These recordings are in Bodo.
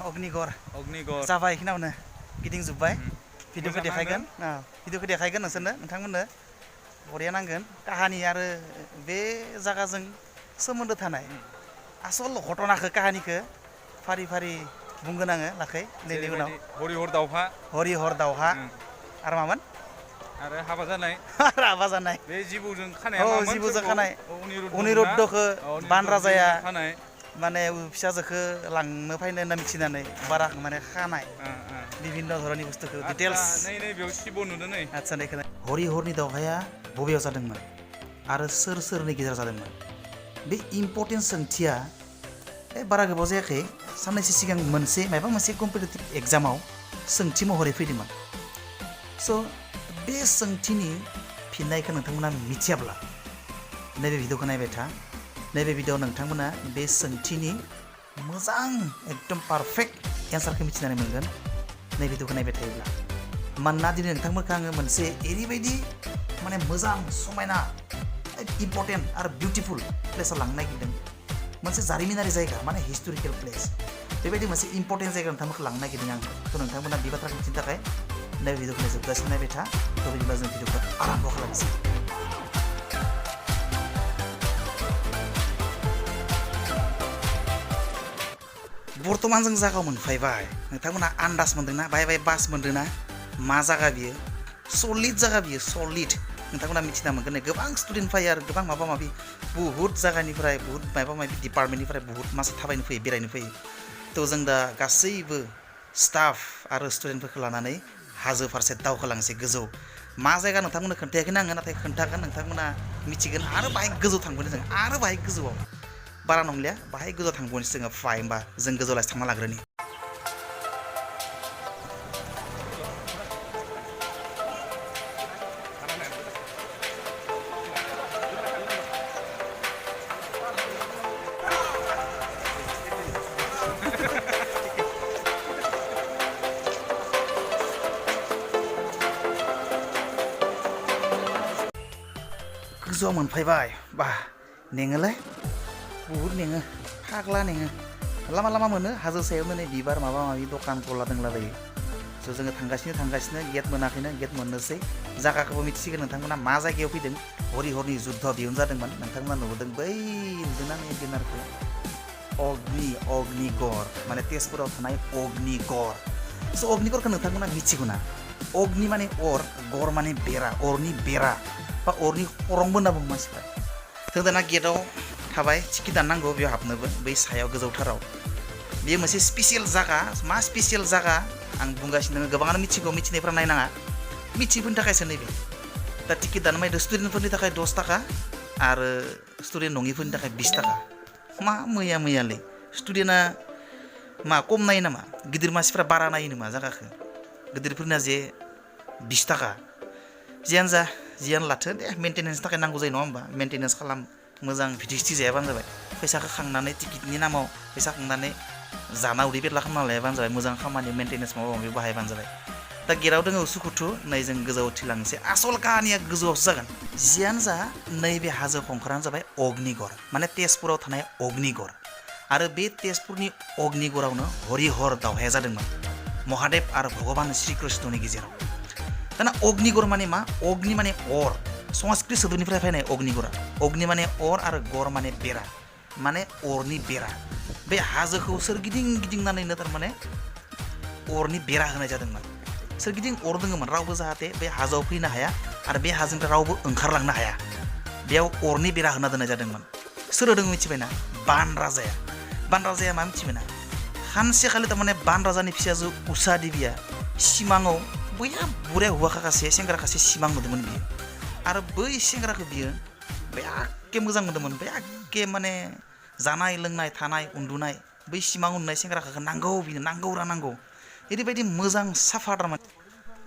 अग्निगर अग्निगर जाबाय खिनावनो गिदिंजोब्बाय भिडिअखौ मोजां देखायगोन भिडिअखौ देखायगोन नोंथांमोननो बरिया नांगोन काहानि आरो बे जागाजों सोमोन्दो थानाय आसल घटनाखौ काहानिखौ फारि फारि बुंगोन आङो लाखै नैनि उनाव हरिहर दावहा हरिहर दावहा आरो मामोन आरो हाबा जानाय हाबा जानाय बे जिबौजों खानाया मामोन जिबौजों खानाय अनिरुद्धमोन ना अनिरुद्धखौ बान राजाया खानाय माने फिसाजोखौ लांनो फायनो होनना मिथिनानै बारा माने खानाय बिभिन्न धरननि बुस्थुखौ डिटेल्स नै बेयाव शिब नुदों नै आदसा नै हरिहरनि दावहाया बबेयाव जादोंमोन आरो सोर सोरनि गेजेराव जादोंमोन बे इम्पर्टेन्ट सोंथिया बारा गोबाव जायाखै साननैसो सिगां माबा मोनसे कम्पिटिटिभ एग्जामाव सोंथि महरै फैदोंमोन स' बे सोंथिनि फिननायखौ नोंथांमोना मिथियाब्ला नैबे भिडिअखौ नायबाय था नैबे भिडिअआव नोंथांमोना बे सोंथिनि मोजां एकदम पारफेक्ट एन्सारखौ मिथिनानै मोनगोन नै भिडिअखौ नायबाय थायोब्ला मानोना दिनै नोंथांमोनखौ आङो मोनसे ओरैबायदि माने मोजां समायना इम्पर्टेन्ट आरो बिउटिफुल प्लेसाव लांनो नागिरदों मोनसे जारिमिनारि जायगा माने हिस्टरिकेल प्लेस बेबायदि मोनसे इम्पर्टेन्ट जायगा नोंथांमोनखौ लांनो नागिरदों आं थ' नोंथांमोना बे बाथ्राखौ मिथिनो थाखाय नैबे भिडिअखौ जोबजासिम नायबाय था थ' बिदिब्ला जों भिडिअखौ आराम्भ खालामनोसै बर्तमान जों जायगायाव मोनफैबाय नोंथांमोना आन्दाज मोन्दोंना बाय बास मोन्दोंना मा जायगा बियो सलिड जायगा बियो सलिड नोंथांमोना मिथिना मोनगोन गोबां स्टुडेन्ट फैयो आरो गोबां माबा माबि बुहुत जायगानिफ्राय बुहुत माबा माबि डिपार्टमेन्टनिफ्राय बुहुत मानसि थाबायनो फैयो बेरायनो फैयो थ' जों दा गासैबो स्टाफ आरो स्टुडेन्टफोरखौ लानानै हाजो फारसे दावखोलांसै गोजौ मा जायगा नोंथांमोननो खोन्थायाखैनो आङो नाथाय खोन्थागोन नोंथांमोना मिथिगोन आरो बाहाय गोजौ थांबावनो जों आरो बाहाय गोजौआव बारा नंलिया बाहाय गोजौआव थांबावनोसै जोङो फाय होमबा जों गोजौआव थांना लाग्रोनि गोजौआव मोनफैबाय बा नेङोलाय बुहुत नेङो फाग्ला नेङो लामा लामा मोनो हाजो सायावनो नै बिबार माबा माबि दखान गला दंलाबायो स' जोङो थांगासिनो गेट मोनाखैनो गेट मोननोसै जायगाखौबो मिथिसिगोन नोंथांमोना मा जायगायाव फैदों हरिहरनि जुद्ध बेयावनो जादोंमोन नोंथांमोना नुबोदों बै नुदोंना नै बेनारखौ अग्निगर माने तेजपुराव थानाय अग्निगर स' अग्निगरखौ नोंथांमोना मिथिगौ ना अग्नि माने अर गर माने बेरा अरनि बेरा बा अरनि खरंबो होनना बुङो मानसिफ्रा जों दाना गेटआव थाबाय टिकेट दाननांगौ बेयाव हाबनोबो बै सायाव गोजौथाराव बेयो मोनसे स्पेसियेल जागा मा स्पेसियेल जागा आं बुंगासिनो दङ गोबाङानो मिथिगौ मिथिनायफ्रा नायनाङा मिथियैफोरनि थाखायसो नैबे दा टिकेट दाननाय स्टुडेन्टफोरनि थाखाय 10 थाखा आरो स्टुडेन्ट नङिफोरनि थाखाय 20 थाखा मा मैयालै स्टुडेन्टआ मा खम नायो नामा गिदिर मानसिफ्रा बारा नायो नामा जागाखौ गिदिरफोरना जे 20 थाखा जियानो लाथो दे मेन्टेनेन्सनि थाखाय नांगौ जायो नङा होमबा मेन्टेनेन्स खालाम मोजां भिडिअ जायाबानो जाबाय फैसाखौ खांनानै टिकेटनि नामाव फैसा खांनानै जाना उदै बेरला खालामना लायाबानो जाबाय मोजां खामानि मेन्टेनेन्स माबा माबि बाहायबानो जाबाय दा गेटआव दङ उसुखुथु नै जों गोजौआव उथिलांनोसै आसल काहानिया गोजौआवसो जागोन जियानो जा नैबे हाजो खंखरानो जाबाय अग्निगर माने तेजपुराव थानाय अग्निगर आरो बे तेजपुरनि अग्निगरावनो हरिहर दावहाया जादोंमोन महादेव आरो भगवान श्रीकृष्णनि गेजेराव दाना अग्निगर माने मा अग्नि माने अर संस्कृत सोदोबनिफ्राय फैनाय अग्निगरा अग्नि माने अर आरो गर माने बेरा माने अरनि बेरा बे हाजोखौ सोरगिदिं गिदिंनानैनो थारमाने अरनि बेरा होनाय जादोंमोन सोरगिदिं अर दङमोन रावबो जाहाथे बे हाजोआव फैनो हाया आरो बे हाजोनिफ्राय रावबो ओंखारलांनो हाया बेयाव अरनि बेरा होना दोननाय जादोंमोन सोर होदों मिथिबायना बान राजाया मा मिथिबायना सानसेखालि थारमाने बान राजानि फिसाजो उषा देबिया सिमाङाव बैया बुराया हौवा खासे सेंग्रा खासे सिमां नुदोंमोन बियो आरो बै सेंग्राखौ बियो बेयाके मोजां मोनदोंमोन बेयाके माने जानाय लोंनाय थानाय उन्दुनाय बै सिमां उन्दुनाय सेंग्राखौ नांगौ बिनो नांगौ ओरैबायदि मोजां साफा थारमान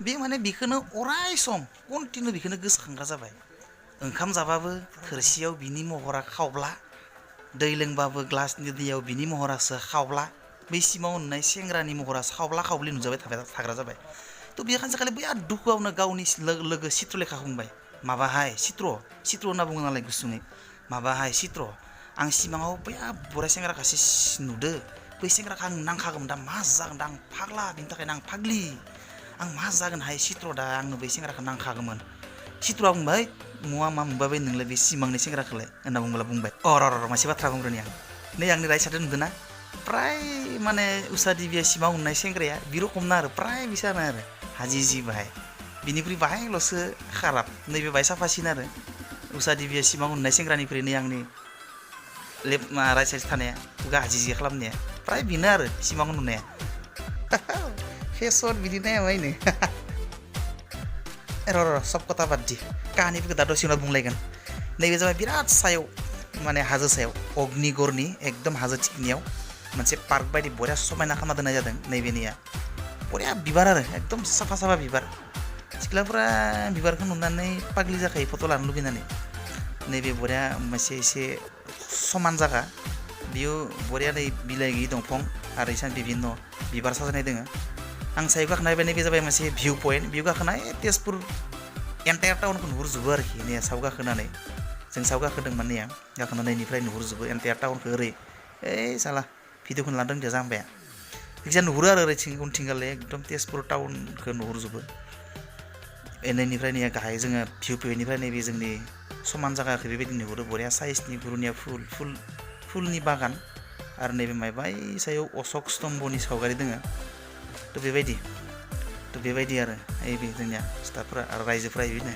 बे माने बेखौनो अराय सम कन्टिनिउ बेखौनो गोसोखांग्रा जाबाय ओंखाम जाबाबो थोरसियाव बिनि महरा खावब्ला दै लोंबाबो ग्लासनि दैयाव बिनि महरासो खावब्ला बै सिमां उन्दुनाय सेंग्रानि महरा खावब्ला खावब्लि नुजाबाय थाग्रा जाबाय थ' बे सानसेखालि बिराद दुखुआवनो गावनि लोगो चित्रलेखा बुंबाय माबाहाय चित्र होनना बुङो नालाय गुसुङै माबाहाय चित्र आं सिमाङाव बैया बोराय सेंग्रा खासे नुदो बै सेंग्राखौ आं नांखागौमोन दा मा जागोन दा आं फाग्ला बिनि थाखायनो आं फाग्लि आं मा जागोन हाय चित्र दा आंनो बै सेंग्राखौ नांखागौमोन चित्रआ बुंबाय मुवा मा मोनबाय नोंलाय बे सिमांनि सेंग्राखौलाय होनना बुंबाय र' मोनसे बाथ्रा बुंग्रोनि आं नै आंनि राइट साइडआव नुदोंना प्राय माने उषा देबिया सिमां नुनाय सेंग्राया बि रखमना आरो प्राय बिसानो आरो हाजि बाहाय बिनिख्रुइ बाहायल'सो खाराब नैबे बाहाय साफासिन आरो उषा देबिया सिमां नुनाय सेंग्रानिख्रुइ नै आंनि लेफ्ट राइट साइड थानाया खुगा हाजि खालामनाया प्राय बेनो आरो सिमां नुनाया फेसन बिदि नायाबायनो र' सब खोथा बाद दि काहानिफोरखौ दा दसे उनाव बुंलायगोन नैबे जाबाय बिराद सायाव माने हाजो सायाव अग्निगरनि एकदम हाजो थिखिनियाव मोनसे पार्क बायदि बरिया समायना खालामना दोननाय जादों नैबेनिया बरिया बिबार आरो एकदम साफा बिबार सिख्लाफोरा बिबारखौ नुनानै पागलि जाखायो फट' लानो लुबैनानै नैबे बरिया मोनसे एसे समान जागा बेयो बरिया नै बिलाइ गैयि दंफां आरो इसान बिभिन्न बिबार साजायनाय दोङो आं सायाव गाखोना नायबाय नैबे जाबाय मोनसे भिउ पइन्ट बेयाव गाखोना तेजपुर एन्टायार टाउनखौ नुहुरजोबो आरोखि नै सायाव गाखोनानै जों सायाव गाखोदोंमोन नै गाखोनायनिफ्राय नुहुरजोबो एन्टायार टाउनखौ ओरै ओइ साला भिडिअखौनो लादों दे जाम्बाया जायखिजाया नुहुरो आरो ओरैथिं उनथिंगाले एकदम तेजपुर टाउनखौ नुहुरजोबो एनैनिफ्राय नै गाहाय जोङो भिउ पइन्टनिफ्राय नैबे जोंनि समान जायगाखौ बेबायदि नुहुरो बरिया साइजनि गुरुनिया फुलनि बागान आरो नैबे मायबा सायाव अशक स्तम्भनि सावगारि दोङो थ' बेबायदि आरो बे जोंनिया स्टाफफोरा आरो रायजोफोरा बिदिनो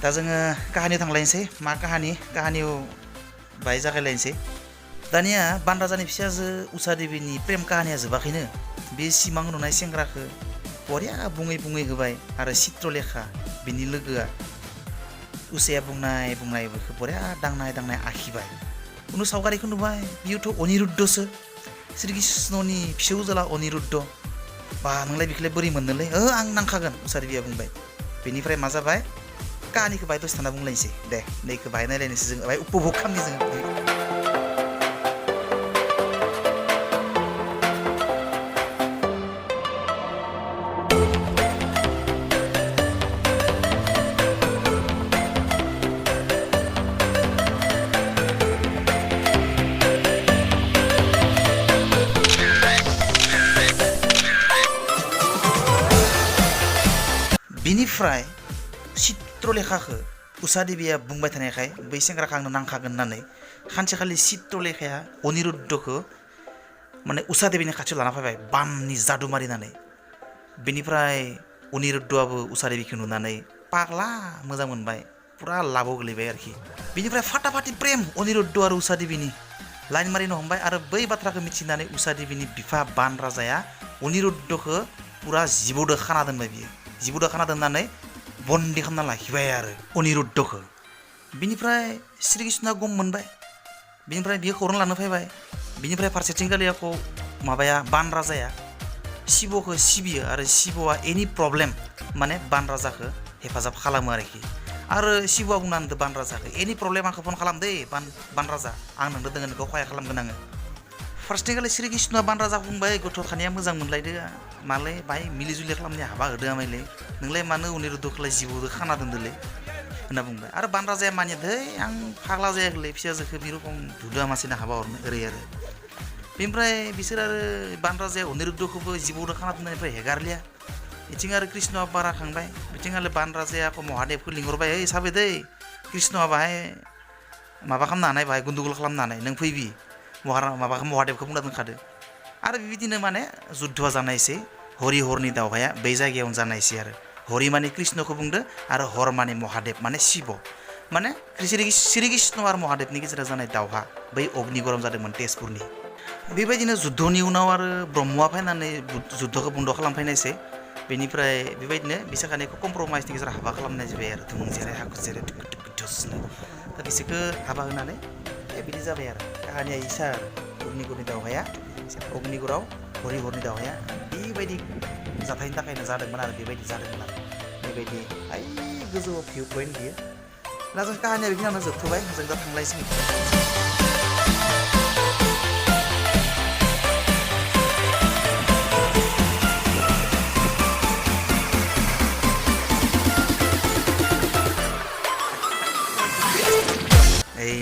दा जोङो काहानियाव थांलायनोसै मा काहानियाव बाहाय जागायलायनोसै दानिया बान राजानि फिसाजो उषा देबिनि प्रेम काहानिया जोबाखैनो बे सिमां नुनाय सेंग्राखौ बरिया बुङै होबाय आरो चित्रलेखा बिनि लोगोआ उषाया बुंनाय बेखौ बरिया दांनाय आखिबाय उनाव सावगारिखौ नुबाय बियोथ' अनिरुद्धसो श्री कृष्णनि फिसौ जोला अनिरुद्ध बा नोंलाय बेखौलाय बोरै मोननोलै आं नांखागोन उषा देबिया बुंबाय बेनिफ्राय मा जाबाय काहानिखौ बाहाय दसे थाना बुंलायनोसै दे नैखौ बाहाय नायलायनोसै जों बाहाय उपभग खालामनि जोङो बिनिफ्राय चित्रलेखाखौ उषा देबिया बुंबाय थानायखाय बै सेंग्राखौ आंनो नांखागोन होननानै सानसेखालि चित्रलेखाया अनिरुद्धखौ माने उषा देबिनि खाथियाव लाना फैबाय बाननि जादु मारिनानै बेनिफ्राय अनिरुद्धआबो उषा देबिखौ नुनानै पागला मोजां मोनबाय पुरा लाबाव गोलैबाय आरोखि बिनिफ्राय फाटाफाटि प्रेम अनिरुद्ध आरो उषा देबिनि लाइन मारिनो हमबाय आरो बै बाथ्राखौ मिथिनानै उषा देबिनि बिफा बान राजाया अनिरुद्धखौ पुरा जिबौदो खाना दोनबाय बियो जिबौदो खाना दोननानै बन्दी खालामना लाखिबाय आरो अनिरुद्धखौ बिनिफ्राय श्री कृष्णआ गम मोनबाय बिनिफ्राय बियो खौरां लानो फैबाय बिनिफ्राय फारसेथिं गालियाखौ माबाया बान राजाया शिबखौ सिबियो आरो शिबआ एनि प्रब्लेम माने बान राजाखौ हेफाजाब खालामो आरोखि आरो शिबआ बुंना होनदों बान राजाखौ एनि प्रब्लेम आंखौ फन खालाम दे बान राजा आं नोंनो दोङो नोंखौ खहाय खालामगोन आङो फार्स्टथिं गालि श्री कृष्णआ बान राजाखौ बुंबाय गथ' खानाया मोजां मोनलायदो मालाय बाहाय मिलि जुलि खालामनाय हाबा होदो आमायलै नोंलाय मानो अनिरुद्धखौलाय जिबौदो खाना दोनदोलै होनना बुंबाय आरो बान राजाया मानिया धै आं फाग्ला जायाखैलै फिसाजोखौ बे रखम दुदुआ मानसिनो हाबा हरनो ओरै आरो बेनिफ्राय बिसोर आरो बान राजाया अनिरुद्धखौबो जिबौदो खाना दोननायनिफ्राय हेगारलिया बिथिं आरो कृष्णआ बारा खांबाय बिथिं आरो बान राजाया महादेबखौ लिंहरबाय ओइ साबे दै कृष्णआ बाहाय माबा खालामनो हानाय बाहाय गुन्दुगल खालामनो हानाय नों फैबि माबाखौ महादेबखौ बुंना दोनखादो आरो बेबायदिनो माने जुद्धआ जानायसै हरि हरनि दावहाया बै जायगायावनो जानायसै आरो हरि माने कृष्णखौ बुंदो आरो हर माने महादेब माने शिब माने श्री कृष्ण आरो महादेबनि गेजेराव जानाय दावहा बै अग्निगरम जादोंमोन तेजपुरनि बेबायदिनो जुद्धनि उनाव आरो ब्रह्मआ फैनानै जुद्धखौ बन्द खालामफैनायसै बेनिफ्राय बेबायदिनो बिसोर खानैखौ कमप्रमाइसनि गेजेराव हाबा खालामनाय जाबाय आरो थों जेरै हाखु जेरै दा बिसोरखौ हाबा होनानै बिदि जाबाय आरो काहानिया इसा अग्निगरनि दावहाया अग्निगराव हरि हरनि दावहाया बेबायदि जाथायनि थाखायनो जादोंमोन आरो बेबायदि जादोंमोन आरो बेबायदि ओइ गोजौआव भिउ पइन्ट बियो दा जों काहानिया बेखिनियावनो जोबथ'बाय जों दा थांलायसै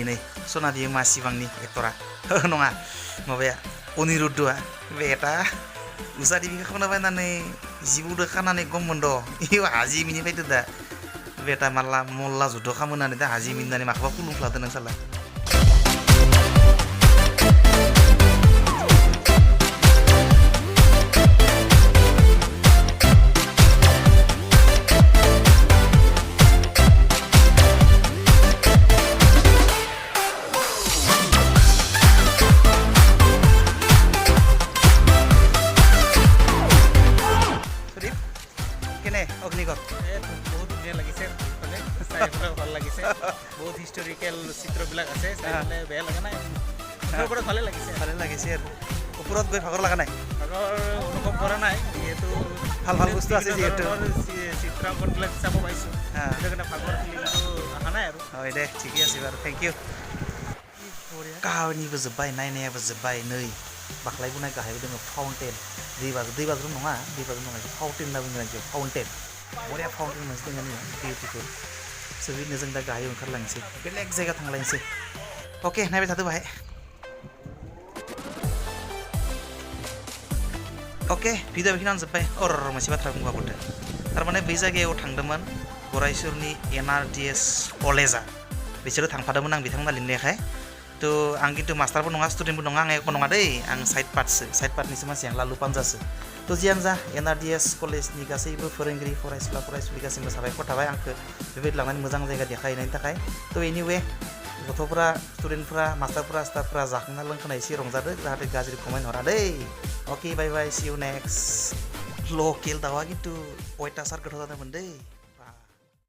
नै सनादि मासिबांनि एक्टरा नङा माबाया अनिरुद्धआ बेटा उषा देबिखौ खोनाबायनानै जिबौदो खानानै गम मोनद' इयो हाजि मिनिफायदो दा बेटा माला मल्ला जुद्ध खालामनानै दा हाजि मिनिनानै माखौबा खुलुंफ्लादो नों साला কেনে অগ্নিগড় বহুত ধুনীয়া লাগিছে মানে চাই পেলাই ভাল লাগিছে বহুত হিষ্টৰিকেল চিত্ৰবিলাক আছে চাই পেলাই বেয়া লগা নাই মুঠৰ ওপৰত ভালে লাগিছে ভালে লাগিছে আৰু ওপৰত গৈ ভাগৰ লগা নাই আগৰ অনুভৱ কৰা নাই যিহেতু ভাল ভাল বস্তু আছে যিহেতু চিত্ৰাংকনবিলাক চাব পাইছোঁ হা। সেইটো কাৰণে ভাগৰ ফিলিংটো অহা নাই আৰু হয় দে ঠিকেই আছে বাৰু থেংক इउ काहानिबो जोब्बाय नायनायाबो जोब्बाय नै बाख्लायबोनाय गाहायाव दङ फाउन्टेन दैबाज्रुम नङा फाउन्टेन होनना बुङो आरोखि फाउन्टेन बरिया फाउन्टेन मोनसे दङ नै बिउटिफुल स' बिदिनो जों दा गाहायाव ओंखारलांसै बेलेग जायगा थांलायनोसै अके नायबाय थादो बाहाय अके भिडिअ बेखिनियावनो जोब्बाय मोनसे बाथ्रा बुंबावदो थारमाने बै जायगायाव थांदोंमोन गरायसरनि NRDS कलेजा बिसोरो थांफादोंमोन आं बिथांमोना लिंनायखाय थ' आं खिन्थु मास्टारबो नङा स्टुडेन्टबो नङा आं एख' नङा दै आं साइड पार्टनिसो मानसि आं लालु पान्जासो थ' जियानो जा NRDS कलेजनि गासैबो फोरोंगिरि फरायसुला फरायसुलि गासैबो साबायखर थाबाय आंखौ बेबायदि लांनानै मोजां जायगा देखायनायनि थाखाय थ' एनिवे गथ'फ्रा स्टुडेन्टफ्रा मास्टारफ्रा स्टाफफ्रा जाखांना लोंखाना एसे रंजादो जाहाथे गाज्रि कमेन्ट हरा दै अके बाय बाय सि इउ नेक्स्ट लकेल दाउआ खिन्थु अयथासार गोथाव जादोंमोन दै